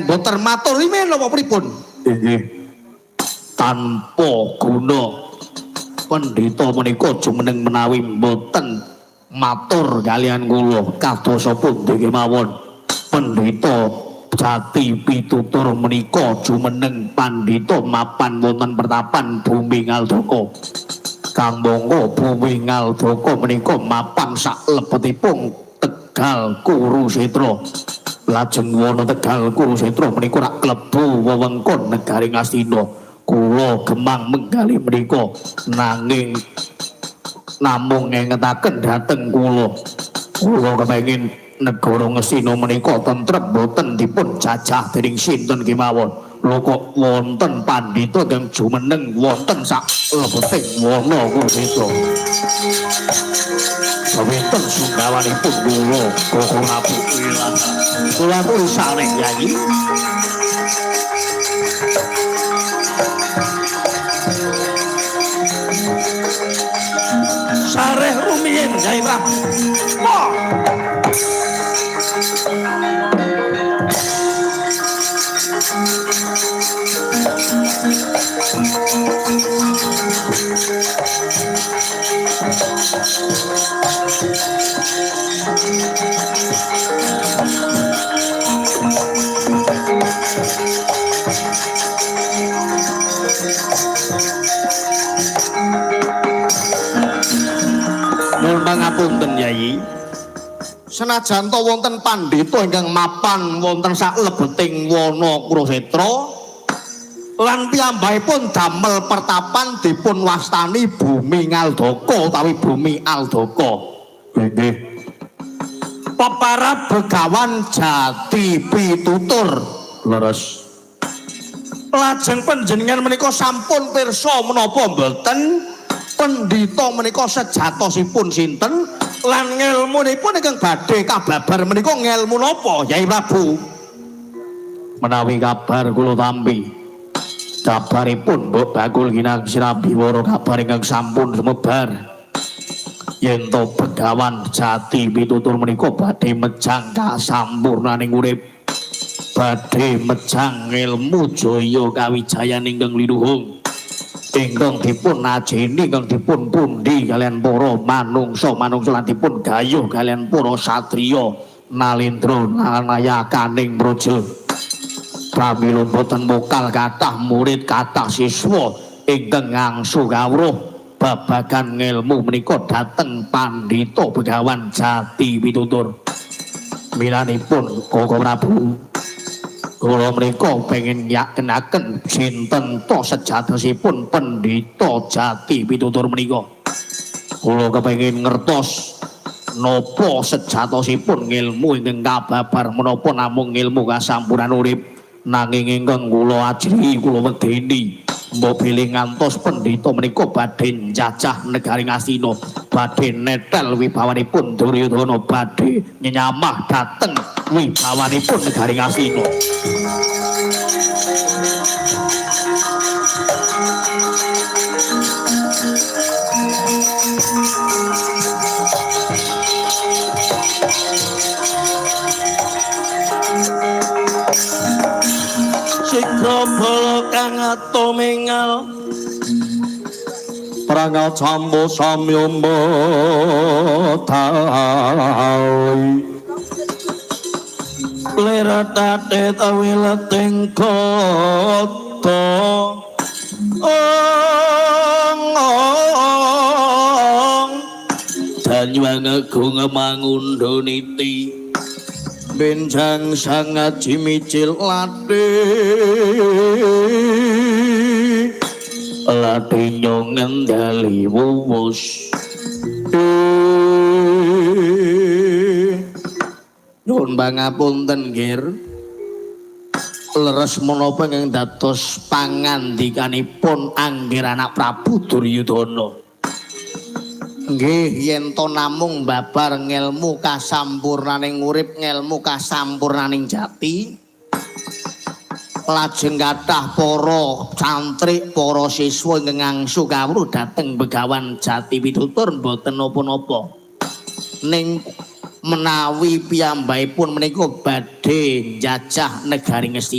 mboten matur rimen napa pripun? Inggih. Tanpa guna pendhita menika jumeneng menawi mboten matur kaliyan kula kados pundi kemawon. Pendhita Jati Pitutur menika jumeneng pandhita mapan wonten pertapan Bumi Ngaldaka. Kamangka Bumi Ngaldaka menika mapan saklebetipun Tegal Kurusetra. Lajeng wana Tegal Kurusetra menika rak klebu wewengkon negari Ngastina. Kula gemang menggali menika nanging namung ngengetaken dhateng kula. Kula kepengin negara Ngastina menika tentrem boten dipun jajah dening sinten kemawon. Lho kok wonten pandhita ingkang jumeneng wonten sak lebeting wana Kurusetra. Wonten sungkawanipun kula Koko Prabu. Kula aturi sareng Kyai. Sareh rumiyin Kyai Prabu. Wah. Nyuwun pangapunten Yai. Senajan to wonten pandhita ingkang mapan wonten saklebeting wana Kurusetra lan piyambakipun damel pertapan dipun wastani Bumi Ngaldaka utawi Bumi Aldaka. Inggih. Peparab Begawan Jati Pitutur. Leres. Lajeng panjenengan menika sampun pirsa menapa mboten pendhita menika sejatosipun sinten lan ngelmunipun ingkang badhe kababar menika ngelmu napa Yai Prabu? Menawi kabar kula tampi, kabaripun Mbok Bakul Ginang Sirabiwara kabar ingkang sampun sumebar yen to Begawan Jati Pitutur menika badhe mejang kasampurnaning urip, badhe mejang ngelmu jaya kawijayan ingkang linuhung ingkang dipun ajeni ingkang dipun pundi kaliyan para manungsa-manungsa lan dipun gayuh kaliyan para satriya nalendra nayakaning praja. Pramila boten mokal kathah murid kathah siswa ingkang ngangsu kawruh babagan ngelmu menika dhateng Pandhita Begawan Jati Pitutur. Milanipun Koko Prabu, kula menika pengin yakenaken sinten to sejatosipun Pendhita Jati Pitutur menika. Kula kepengin ngertos napa sejatosipun ngelmu ingkang kababar menapa namung ngelmu kasampuran urip, nanging ingkang kula ajrihi kula wedeni mbok bilih ngantos pendhita menika badhe njajah negari Ngastina, badhe netel wibawanipun Duryudana, badhe nyenyamah dhateng wibawanipun negari Ngastina. Sigra bala kang atumingal Prangal cambo samya medali Liretate tawileting kota ong ong Danyang agung mangundha niti benjang sangat cimicil lati lati nyong ngendali wuwus. Nyuwun pangapunten nggih. Leres menapa ingkang dados pangandikanipun Anggir anak Prabu Duryudana? Nggih, yen to namung babar ngelmu kasampurnaning urip, ngelmu kasampurnaning jati, lajeng kathah para cantrik, para siswa ingkang ngangsu kawruh dhateng Begawan Jati Pitutur mboten napa-napa. Ning menawi piyambakipun menika badhe njajah negari Ngastina.